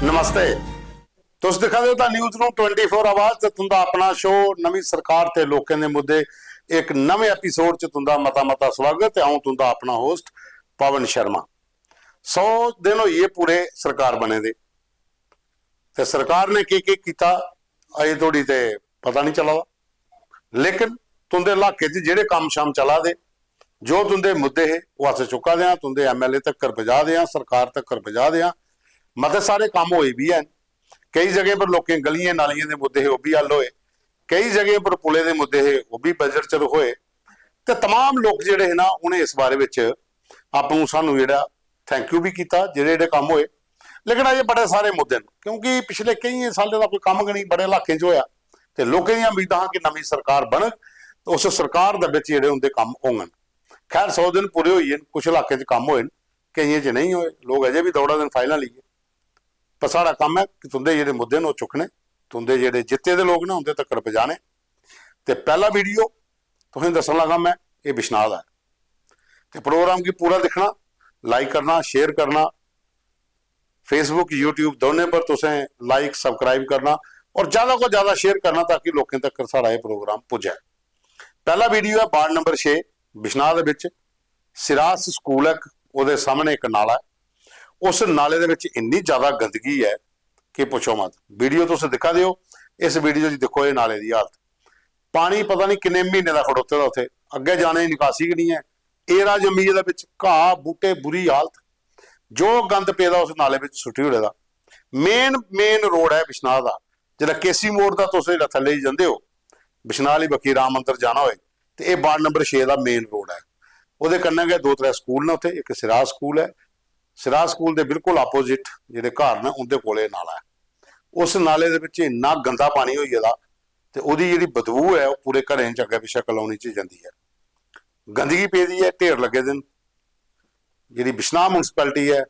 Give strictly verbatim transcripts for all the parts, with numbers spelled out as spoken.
नमस्ते। तुस दिक्खा दे ओ दा न्यूज़ रूम ट्वेंटी फ़ोर आवाज ते तुंदा अपना शो नमीं सरकार ते लोकें दे मुद्दे। इक नमें एपिसोड च तुंदा मता मता स्वागत ऐ। अ'ऊं तुंदा अपना होस्ट पवन शर्मा। सौ दिन होई गे पूरे सरकार बने दे, ते सरकार ने केह् केह् कीता अजें धोड़ी ते पता निं चला दा। लेकिन तुंदे इलाके च जेह्ड़े कम्म शम्म चला दे, जो तुंदे मुद्दे हे, ओह् अस चुक्का दे आं, तुंदे एमएलए तक्कर पजा दे आं, सरकार तक्कर पजा दे आं। मते सारे कम्म होए बी हैन। केई जगहें पर लोकें गलियें नालियें दे मुद्दे हे, ओह् बी हल होए। केई जगहें पर पुलें दे मुद्दे हे, ओह् बी बजट च रखोए। ते तमाम लोक जेह्ड़े हे ना, उ'नें इस बारे बिच आपूं सानू जेह्ड़ा थैंक यू बी कीता, जेह्ड़े जेह्ड़े कम्म होए। लेकिन अजें बड़े सारे मुद्दे न, क्योंकि पिछले केइयें सालें दा कोई कम्म गै निं बड़े इलाकें च होआ। ते लोकें दियां उम्मीदां हां कि नमीं सरकार बनग, ते उस सरकार दे बिच जेह्ड़े उं'दे कम्म होङन। खैर, सौ दिन पूरे होई गे न, कुछ इलाकें च कम्म होए न, केइयें च नेईं होए, लोक अजें बी दौड़ा दे न फाइलां लेइयै। पर साढ़ा कम्म ऐ कि तुं'दे जेह्ड़े मुद्दे न, ओह् चुक्कने, तुं'दे जेह्ड़े जित्ते दे लोक न, उं'दे तक्कर पजाने। ते पैह्ला वीडियो तुसें दस्सन लगा मैं, एह् बिश्नाह दा ऐ। ते प्रोग्राम गी पूरा दिक्खना, लाइक करना, शेयर करना, Facebook, YouTube दोनें पर तुसें लाइक, सब्सक्राइब करना और ज्यादा कोला ज्यादा शेयर करना, ताकि लोकें तक्कर साढ़ा एह् प्रोग्राम पुज्जै। पैह्ला वीडियो ऐ वार्ड नंबर छे बिश्नाह दे बिच, सिरास स्कूल ऐ, ओह्दे सामने इक नाला ऐ। उस नाले दे बिच इन्नी ज्यादा गंदगी ऐ कि पुच्छो मत। वीडियो तुस दिक्खा दे ओ, इस वीडियो च दिक्खो एह् नाले दी हालत। पानी पता निं किन्ने म्हीने दा खड़ोते दा उत्थै, अग्गें जाने दी निकासी गै निं ऐ। एरा जम्मी गेदा बिच, घाऽ बूह्टे, बुरी हालत। जो गंद पेदा उस नाले बिच सुट्टी ओड़े दा। मेन, मेन रोड ऐ बिश्नाह दा, जेह्ड़ा केसी मोड़ दा तुस जेह्ड़ा थल्ले गी जंदे ओ बिश्नाह आह्ली बक्खी राम मंदर जाना होए, ते एह् वार्ड नंबर छे दा मेन रोड ऐ। ओह्दे कन्नै गै दो त्रै स्कूल न उत्थै, इक सिराज स्कूल ऐ, सिराज स्कूल दे बिल्कुल अपोजिट जेह्ड़े घर न उं'दे कोल एह् नाला ऐ। उस नाले दे बिच इन्ना गंदा पानी होई गेदा ते ओह्दी जेह्ड़ी बदबू ऐ ओह् पूरे घरें च अग्गें पिच्छें कॉलोनी च जंदी ऐ। गंदगी पेदी ऐ, ढेर लग्गे दे न। जेह्ड़ी बिश्नाह म्युनिसिपैलिटी ऐ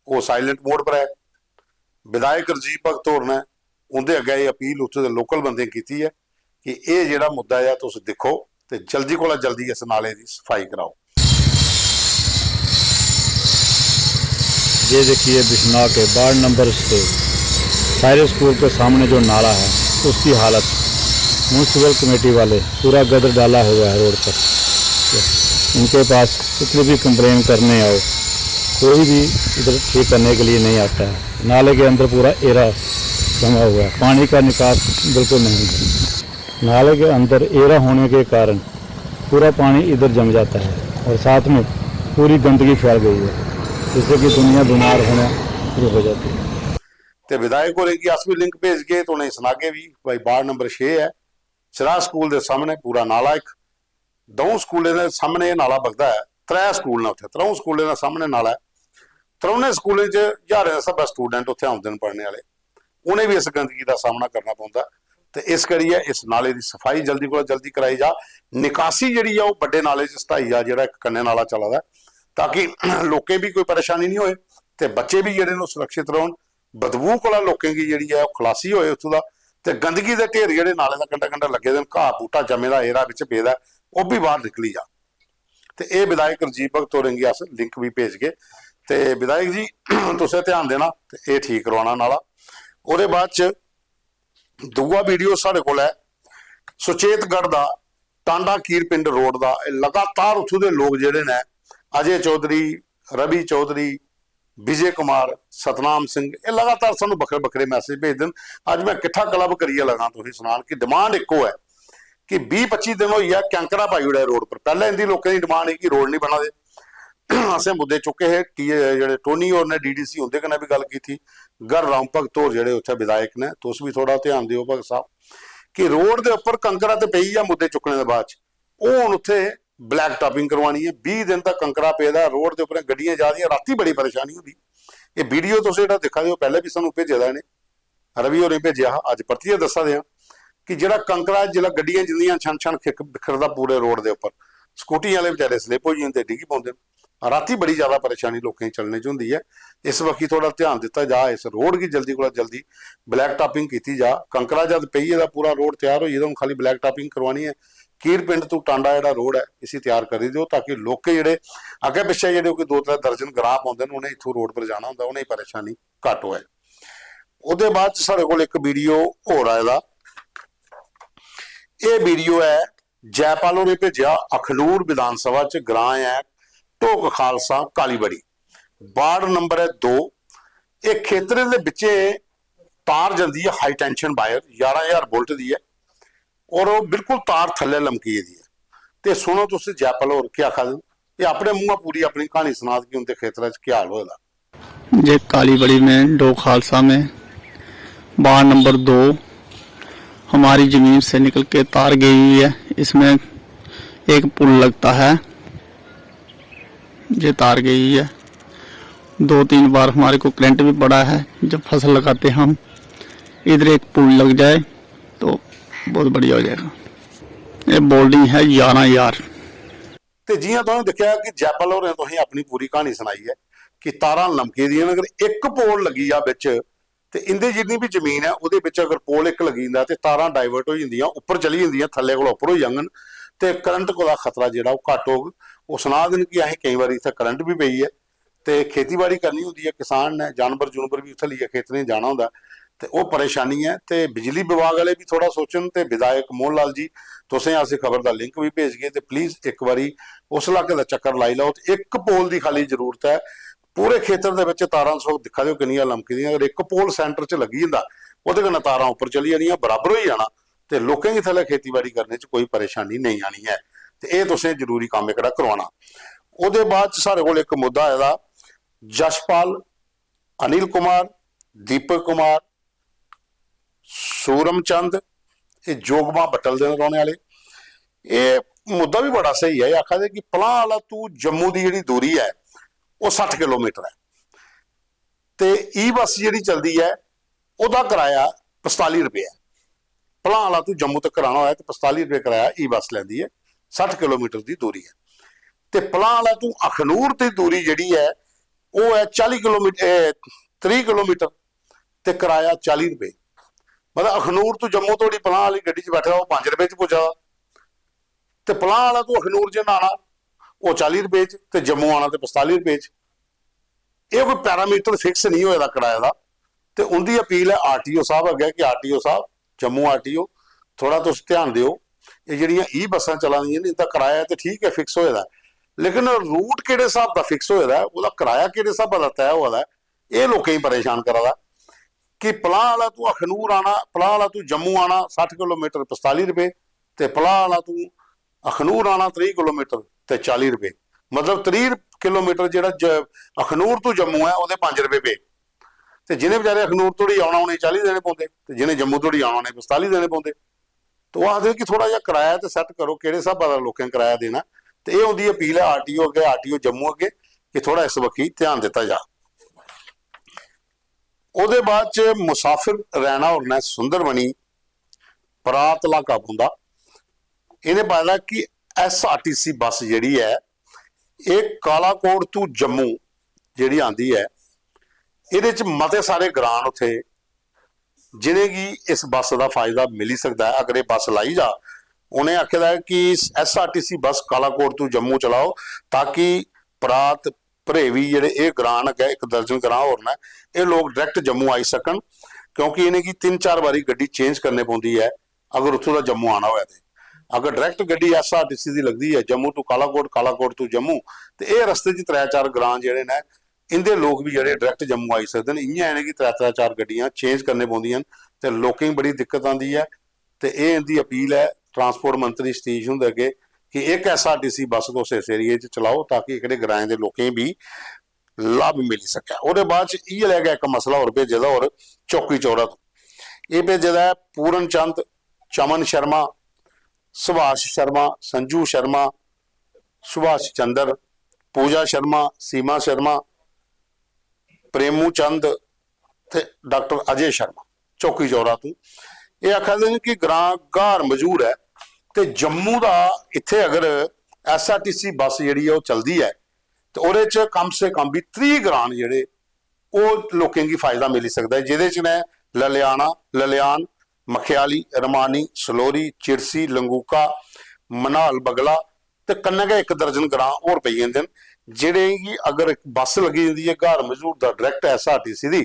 ओह् साइलेंट मोड पर ऐ। विधायक राजीव भगत होर ने उं'दे अग्गें एह् अपील उत्थूं दे लोकल बंदें कीती ऐ कि एह् जेह्ड़ा मुद्दा ऐ तुस दिक्खो ते जल्दी कोला जल्दी इस नाले दी सफाई कराओ। ये देखिए बिश्नाह के वार्ड नंबर छः सायरस स्कूल के सामने जो नाला है उसकी हालत, म्यूनसिपल कमेटी वाले पूरा गदर डाला हुआ है रोड पर। इनके पास कितनी भी कंप्लेन करने आओ, कोई भी इधर ठीक करने के लिए नहीं आता है। नाले के अंदर पूरा एरा जमा हुआ है, पानी का निकास बिल्कुल नहीं है। नाले के अंदर एरा होने के कारण पूरा पानी इधर जम जाता है और साथ में पूरी गंदगी फैल गई है, जिससे कि दुनिया बीमार होना शुरू हो जाती है। ते विधायक होरें गी अस बी लिंक भेजगे ते उ'नेंगी सनागे बी भाई, वार्ड नंबर छे ऐ, सिराज स्कूल दे सामने पूरा नाला इक, द'ऊं स्कूलें दे सामने एह् नाला बगदा ऐ, त्रै स्कूल न उत्थै, त्र'ऊं स्कूलें दे सामने नाला ऐ। त्रौनें स्कूलें च ज्हारें दे स्हाबै स्टूडेंट उत्थै औंदे न पढ़ने आह्ले, उ'नें बी इस गंदगी दा सामना करना पौंदा ऐ। ते इस करियै इस नाले दी सफाई जल्दी कोला जल्दी कराई जा, निकासी जेह्ड़ी ऐ ओह् बड्डे नाले च सटाई जा, जेह्ड़ा इक कन्नै नाला चला दा ऐ, ताकि लोकें बी कोई परेशानी निं होए ते बच्चे बी जेह्ड़े न ओह् सुरक्षित रौह्न। बदबू कोला लोकें गी जेह्ड़ी ऐ ओह् खलासी होए उत्थूं दा, ते गंदगी दे ढेर जेह्ड़े नाले दे कंढै कंढै लग्गे दे न, घाऽ बूह्टा जम्मे दा एरा बिच पेदा ऐ, ओह् बी बाह्र निकली जा। ते एह् विधायक राजीव भगत होरें गी अस लिंक बी भेजगे। ते विधायक जी, तुसें ध्यान देना ते एह् ठीक करवाना नाला। ओह्दे बाद च दूआ वीडियो साढ़े कोल ऐ सुचेतगढ़ दा, टांडा कीरपिंड रोड दा। एह् लगातार उत्थूं दे लोक जेह्ड़े न, अजय चौधरी, रवि चौधरी, विजय कुमार, सतनाम सिंह, एह् लगातार सानूं बक्खरे बक्खरे मैसेज भेजदे न। अज्ज में किट्ठा क्लब करियै लगा तुसेंगी सनान कि डिमांड इक्को ऐ कि बीह् पच्ची दिन होई गेआ कैंकरा पाई ओड़ेआ रोड पर। पैह्लें इंदी लोकें दी डिमांड ही कि रोड निं बना दे। असें मुद्दे चुक्के हे, टी-, जेह्ड़े टोनी होर ने डीडीसी उं'दे कन्नै बी गल्ल कीती, घर राम भगत होर जेह्ड़े उत्थै विधायक ने, तुस बी थोह्ड़ा ध्यान देओ भगत साहब कि रोड दे उप्पर कंकरा ते पेई गेआ मुद्दे चुक्कने दे बाद च, ओह् हून उत्थै ब्लैक टॉपिंग करवानी ऐ। बीह् दिन दा कंकरा पेदा ऐ रोड दे उप्पर, गड्डियां जा दियां, रातीं बड़ी परेशानी होंदी। एह् वीडियो तुस जेह्ड़ा दिक्खा दे ओ, पैह्लें बी सानूं भेजे दा इ'नें, रवि होरें भेजेआ हा, अज्ज परतियै दस्सा दे आं कि जेह्ड़ा कंकरा जिसलै गड्डियां जंदियां छन छन खिक-, बिखरदा पूरे रोड दे उप्पर, स्कूटी आह्ले बेचारे स्लिप होई जंदे, डिग्गी पौंदे न। रातीं बड़ी ज्यादा परेशानी लोकें गी चलने च होंदी ऐ। इस बक्खी थोह्ड़ा ध्यान दित्ता जा, इस रोड गी जल्दी कोला जल्दी ब्लैक टॉपिंग कीती जा। कंकरा जद पेई गेदा, पूरा रोड त्यार होई गेदा, हून खाल्ली ब्लैक टॉपिंग करवानी ऐ। कीर पिंड तू टांडा जेह्ड़ा रोड ऐ, इसी त्यार करी देओ, ताकि लोकें जेह्ड़े अग्गें पिच्छें जेह्ड़े कोई दो त्रै दर्जन ग्रांऽ पौंदे न, उ'नें इत्थूं रोड पर जाना होंदा, उ'नेंगी परेशानी घट्ट होऐ। ओह्दे बाद च साढ़े कोल इक वीडियो होर आए दा। एह् वीडियो ऐ, जयपाल होरें भेजेआ, अखनूर विधानसभा च ग्रां ऐ ढोक खालसा कालीबड़ी, वार्ड नंबर ऐ दो। एह् खेतरें दे बिच्चे तार जंदी ऐ, हाई टेंशन वायर, ञारां ज्हार वोल्ट दी ऐ, और ओह् बिल्कुल तार थल्ले लमकी गेदी ऐ। ते सुनो तुस जयपाल होर केह् आखा दे न। एह् अपने मुंहा पूरी अपनी क्हानी सनाद कि उं'दे खेतरा च केह् हाल होए दा। जे कालीबड़ी में, डोक खालसा में, वार्ड नंबर दो, हमारी ज़मीन से निकल के तार गई हुई है। इसमें एक पुल लगता है, ये तार गई हुई है। दो तीन बार हमारे को करंट भी पड़ा है। जब फसल लगाते हम, इधर एक पुल लग जाए तो बहुत बढ़िया हो जाएगा। ये बोल्डिंग है ञारां ज्हार। ते जियां तुसें दिक्खेआ कि जयपाल होरें तुसें अपनी पूरी क्हानी सनाई ऐ कि तारां लमकी दियां न, अगर इक पोल लग्गी जा बिच ते इं'दे जिन्नी बी जमीन ऐ ओह्दे बिच अगर पोल इक लग्गी जंदा ते तारां डाइवर्ट होई जंदियां, उप्पर चली जंदियां, थल्ले कोला उप्पर होई जाङन ते करंट कोला खतरा जेह्ड़ा ओह् घट्ट होग। ओह् सनाऽ दे न कि असें केईं बारी इत्थै करंट बी पेई ऐ ते खेतीबाड़ी करनी होंदी ऐ, किसान ने जानवर जुनवर बी उत्थै लेइयै खेतरें च जाना होंदा ऐ ते ओह् परेशानी ऐ। ते बिजली विभाग आह्ले बी थोह्ड़ा सोचन ते विधायक मोहन लाल जी तुसें अस खबर दा लिंक बी भेजगे ते प्लीज इक बारी उस इलाके दा चक्कर लाई लैओ। ते इक पोल दी खाली जरूरत ऐ, पूरे खेतर दे बिच तारां तुस दिक्खा दे ओ किन्नियां लमकी दियां, अगर इक पोल सेंटर च लग्गी जंदा ओह्दे कन्नै तारां उप्पर चली जानियां, बराबर होई जाना ते लोकें गी थल्लै खेतीबाड़ी करने च कोई परेशानी नेईं आनी ऐ। ते एह् तुसें जरूरी कम्म एह्कड़ा करोआना। ओह्दे बाद च साढ़े कोल इक मुद्दा आए दा, यशपाल, अनिल कुमार, दीपक कुमार, सूरम चंद, एह् जोगमा बट्टल दे रौह्ने आह्ले। एह् मुद्दा बी बड़ा स्हेई ऐ, एह् आखा दे कि पलां आह्ला तू जम्मू दी जेह्ड़ी दूरी ऐ ओह् सट्ठ किलोमीटर ऐ ते ई बस जेह्ड़ी चलदी ऐ ओह्दा कराया पंजताली रपेऽ ऐ। पलां आह्ला तू जम्मू तक कराना होऐ ते पंजताली रपेऽ कराया ई बस लैंदी ऐ, सट्ठ किलोमीटर दी दूरी ऐ। ते पलां आह्ला तू अखनूर दी दूरी जेह्ड़ी ऐ ओह् ऐ चाली किलोमीटर, एह्, त्रीह् किलोमीटर ते कराया चाली रपेऽ। मतलब अखनूर तू जम्मू धोड़ी पलां आह्ली गड्डी च बैठे दा ओह् पंज रपेऽ च पुज्जा दा ते पलां आह्ला तू अखनूर च आना ओह् चाली रपेऽ च ते जम्मू आना ते पंजताली रपेऽ च। एह् कोई पैरामीटर फिक्स निं होए दा कराए दा। ते उं'दी अपील ऐ आरटीओ साह्ब अग्गें कि आरटीओ साह्ब, जम्मू आरटीओ, थोह्ड़ा तुस ध्यान देओ। एह् जेह्ड़ियां ई बस्सां चला दियां न, इं'दा कराया ते ठीक ऐ, फिक्स होए दा ऐ, लेकिन रूट केह्ड़े स्हाब दा फिक्स होए दा ऐ, ओह्दा कराया केह्ड़े स्हाबा दा तय होआ दा ऐ, एह् लोकें गी परेशान करा दा कि पलाह आह्ला तू अखनूर आना, पलाह आह्ला तू जम्मू आना, सट्ठ किलोमीटर पंजताली रपेऽ, ते पलाह आह्ला तू अखनूर आना त्रीह् किलोमीटर ते चाली रपेऽ। मतलब त्रीह् किलोमीटर जेह्ड़ा ज-, अखनूर तू जम्मू ऐ, ओह्दे पंज रपेऽ पे। ते जि'नें बेचारे अखनूर धोड़ी औना, उ'नेंगी चाली देने पौंदे, ते जि'नें जम्मू धोड़ी औना, उ'नेंगी पंजताली देने पौंदे। ते ओह् आखदे कि थोह्ड़ा जेहा कराया ते सैट्ट करो, केह्ड़े स्हाबा दा लोकें कराया देना। ते एह् उं'दी अपील ऐ आरटीओ अग्गें, आरटीओ जम्मू अग्गें, कि थोह्ड़ा इस बक्खी ध्यान दित्ता जा। ओह्दे बाद च मुसाफिर रैना होर ने सुंदरबनी परात लाका पौंदा। इ'नें पाए दा कि एसआरटीसी बस जेह्ड़ी ऐ, एह् कालाकोट तू जम्मू जेह्ड़ी आंदी ऐ, एह्दे च मते सारे ग्रां न उत्थै, जि'नेंगी इस बस दा फायदा मिली सकदा ऐ। अगर एह् बस लाई जा, उ'नें आखे दा ऐ कि एसआरटीसी बस कालाकोट तू जम्मू चलाओ, ताकि परात, भरेवी जेह्ड़े एह् ग्रां न, अग्गें इक दर्जन ग्रां होर न, एह् लोक डायरेक्ट जम्मू आई सकन, क्योंकि इ'नेंगी तिन्न चार बारी गड्डी चेंज करने पौंदी ऐ अगर उत्थूं दा जम्मू आना होऐ ते। अगर डायरेक्ट गड्डी एसआरटीसी दी लगदी ऐ जम्मू टू कालाकोट, कालाकोट टू जम्मू, ते एह् रस्ते च त्रै चार ग्रां जेह्ड़े न, इं'दे लोक बी जेह्ड़े डायरेक्ट जम्मू आई सकदे न। इ'यां इ'नेंगी त्रै त्रै चार गड्डियां चेंज करने पौंदियां न ते लोकें गी बड़ी दिक्कत आंदी ऐ। ते एह् इं'दी अपील ऐ ट्रांसपोर्ट मंत्री सतीश हुंदे अग्गें कि इक एसआरटीसी बस तुस इस एरिया च चलाओ, ताकि एह्कड़े ग्राएं दे लोकें गी बी लाभ मिली सकै। ओह्दे बाद च इ'यै लेआ गै इक मसला होर भेजे दा होर चौकी चौरा तों। एह् भेजे दा ऐ पूरन चंद, चमन शर्मा, सुभाष शर्मा, संजू शर्मा, सुभाष चंद्र, पूजा शर्मा, सीमा शर्मा, प्रेमू चंद ते डाक्टर अजय शर्मा, चौकी चौरा तों। एह् आखा दे न कि ग्रां ग्हार मजूर ऐ ते जम्मू दा इत्थै अगर एसआरटीसी बस जेह्ड़ी ऐ ओह् चलदी ऐ ते ओह्दे च कम से कम बी त्रीह् ग्रां न जेह्ड़े ओह् लोकें गी फायदा मिली सकदा ऐ, जेह्दे च न ललियाना, ललियान, मखेआली, रमानी, सलोरी, चिड़सी, लंगूका, मनाल, बगला ते कन्नै गै इक दर्जन ग्रां होर पेई जंदे न, जेह्ड़े गी अगर इक बस लग्गी जंदी ऐ ग्हार मजूर दा डायरेक्ट एसआरटीसी दी,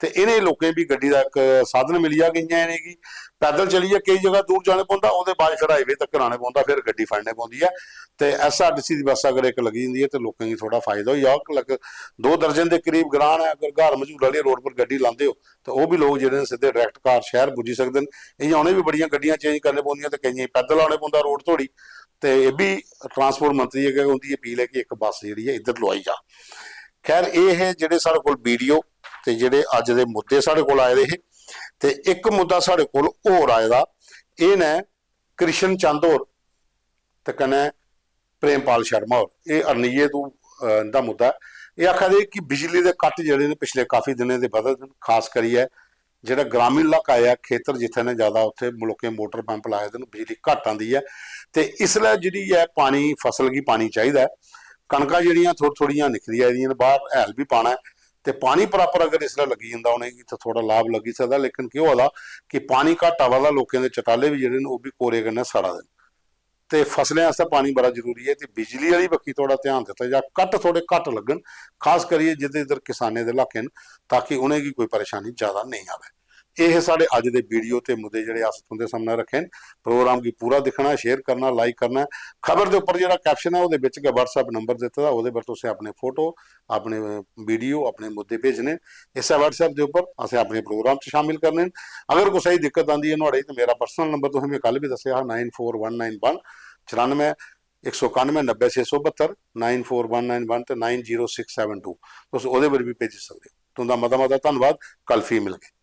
ते इ'नें लोकें बी गड्डी दा इक साधन मिली जाग। इ'यां इ'नेंगी पैदल चलियै केई जगह दूर जाने पौंदा, ओह्दे बाद फिर हाईवे तक आने पौंदा, फिर गड्डी फड़ने पौंदी ऐ। ते एसआरटीसी दी बस अगर इक लग्गी जंदी ऐ ते लोकें गी थोह्ड़ा फायदा होई जाग। लग दो दर्जन दे करीब ग्रांऽ न, अगर ग्हार मझूर आह्ली रोड पर गड्डी लांदे ओ ते ओह् बी लोक जेह्ड़े न सिद्धे डायरैक्ट घर शैह्र पुज्जी सकदे न। इ'यां उ'नें बी बड़ियां गड्डियां चेंज करने पौंदियां ते केइयें गी पैदल औने पौंदा रोड धोड़ी। ते एह् बी ट्रांसपोर्ट मंत्री अग्गें उं'दी अपील ऐ कि इक बस जेह्ड़ी ऐ इद्धर लोआई जा। खैर, एह् हे जेह्ड़े साढ़े कोल वीडियो ते जेह्ड़े अज्ज दे मुद्दे साढ़े कोल आए दे हे। ते इक मुद्दा साढ़े कोल होर आए दा, एह् न कृष्ण चंद होर ते कन्नै प्रेमपाल शर्मा होर, एह् अरनिये तू, अ, इं'दा मुद्दा ऐ। एह् आखा दे कि बिजली दे कट जेह्ड़े न पिछले काफी दिनें दे बधे दे न, खास करियै जेह्ड़ा ग्रामीण इलाका ऐ, खेतर जित्थै न ज्यादा, उत्थै लोकें मोटर पंप लाए दे न, बिजली घट्ट आंदी ऐ। ते इसलै जेह्ड़ी ऐ पानी, फसल गी पानी चाहिदा ऐ। कनकां जेह्ड़ियां थोह्ड़ी थोह्ड़ियां निखरी आई दियां न, बाह्र हैल बी पाना ऐ। ते पानी प्रापर अगर इसलै लग्गी जंदा उ'नेंगी ते थोह्ड़ा लाभ लग्गी सकदा, लेकिन केह् होआ दा कि पानी घट्ट आवा दा, लोकें दे चटाले बी जेह्ड़े न ओह् बी कोरे कन्नै सड़ा दे न। ते फसलें आस्तै पानी बड़ा जरूरी ऐ ते बिजली आह्ली बक्खी थोह्ड़ा ध्यान दित्ता जा, कट थोह्ड़े घट्ट लग्गन, खास करियै जिद्धर इद्धर किसानें दे इलाके न, ताकि उ'नेंगी कोई परेशानी ज्यादा नेईं आवै। एह् हे साढ़े अज्ज दे वीडियो ते मुद्दे जेह्ड़े अस तुं'दे सामनै रक्खे न। प्रोग्राम गी पूरा दिक्खना, शेयर करना, लाइक करना। खबर दे उप्पर जेह्ड़ा कैप्शन ऐ ओह्दे बिच गै WhatsApp नंबर दित्ते दा, ओह्दे पर तुसें अपने फोटो, अपने वीडियो, अपने मुद्दे भेजने इस्सै WhatsApp दे उप्पर, असें अपने प्रोग्राम च शामिल करने न। अगर कुसै गी दिक्कत आंदी ऐ नुहाड़े च, ते मेरा पर्सनल नंबर तुसें में कल बी दस्सेआ हा, nine four one nine one चरानुऐ इक सौ कानुऐ नब्बै छे सौ बत्तर, nine four one nine one ते nine zero six seven two. तुस ओह्दे पर बी भेजी सकदे ओ। तुं'दा मता मता धन्नवाद। कल फ्ही मिलगे।